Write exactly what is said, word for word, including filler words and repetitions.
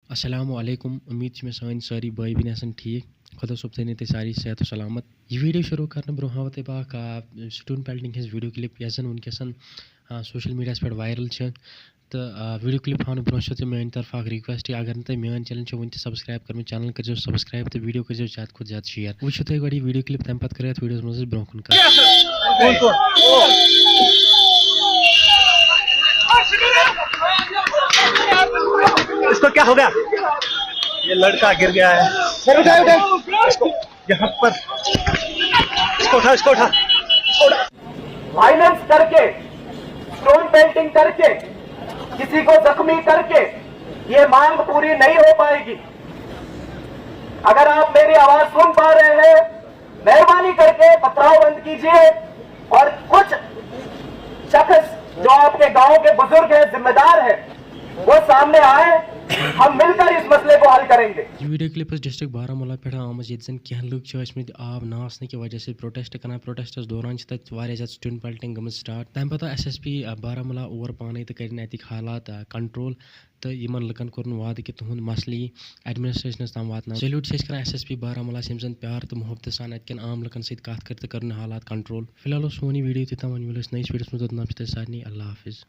السلام علیکم، امید چھِ مےٚ سٲنۍ سٲری بٲے بیٚنہِ آسَن ٹھیٖک۔ خۄدا صٲب تھٲینو تُہۍ سٲری صحت و سلامت۔ یہِ ویٖڈیو شروٗع کرنہٕ برونٛہہ ہاوو تۄہہِ بہٕ اکھ، آ، stone pelting ہٕنٛز ویٖڈیو clip، یۄس زن وٕنکیٚسن، آ، social mediaہس پٮ۪ٹھ viral چھِ۔ تہٕ، آ، ویٖڈیو clip ہاونہٕ برونٛہہ چھو تۄہہِ میٛانہِ طرفہٕ اکھ request، اگر نہٕ تۄہہِ میٛٲنۍ channel چھو وٕنہِ تہِ subscribe کٔرمٕژ، channel کٔرزیٚو subscribe تہٕ ویٖڈیو کٔرزیٚو زیادٕ کھۄتہٕ زیادٕ share۔ وٕچھِو تُہۍ گۄڈٕ یہِ ویٖڈیو clip، تَمہِ پتہٕ کَرو یَتھ ویٖڈیوَس منٛز أسۍ برونٛہہ کُن کَتھ۔ इसको क्या हो गया? ये लड़का गिर गया है। सर, उठाओ, उठाओ। इसको, यहाँ पर। इसको उठा, इसको उठा। वायलेंस करके, स्टोन पेल्टिंग करके, किसी को जख्मी करके ये मांग पूरी नहीं हो पाएगी। अगर आप मेरी आवाज सुन पा रहे हैं, मेहरबानी करके पथराव बंद कीजिए और कुछ शख्स जो आपके गांव के बुजुर्ग हैं, जिम्मेदार हैं, वो सामने आए, हम मिलकर इस मसले को हल करेंगे। یہِ ویٖڈیو clip ٲس district بارہمولہ پٮ۪ٹھ آمٕژ، ییٚتہِ زَن کینٛہہ لُکھ چھِ ٲسمٕتۍ آب ناس نہٕ کہِ وجہ سۭتۍ protest کران۔ protestس دوران چھِ تَتہِ واریاہ زیادٕ stone pelting گٔمٕژ start۔ تَمہِ پَتہٕ آو S S P بارہمولہ اور پانَے تہٕ کٔرِن اَتِکۍ حالات، آ، control۔ تہٕ یِمَن لُکَن کوٚرُن وعدٕ کہِ تُہُنٛد مسلہٕ یی administrationس تام واتناونہٕ۔ salute چھِ أسۍ کران S S P بارہمولہ، ییٚمۍ زَن پیار تہٕ محبتہٕ سان اَتہِ کٮ۪ن عام لُکَن سۭتۍ کَتھ کٔر تہٕ کٔرٕن حالات control۔ فی الحال اوس سون یہِ ویٖڈیو یُتُے تام، وۄنۍ مِلو أسۍ نٔیِس ویٖڈیوَس منٛز، توٚتام چھِ تۄہہِ سارنٕے اللہ حافظ۔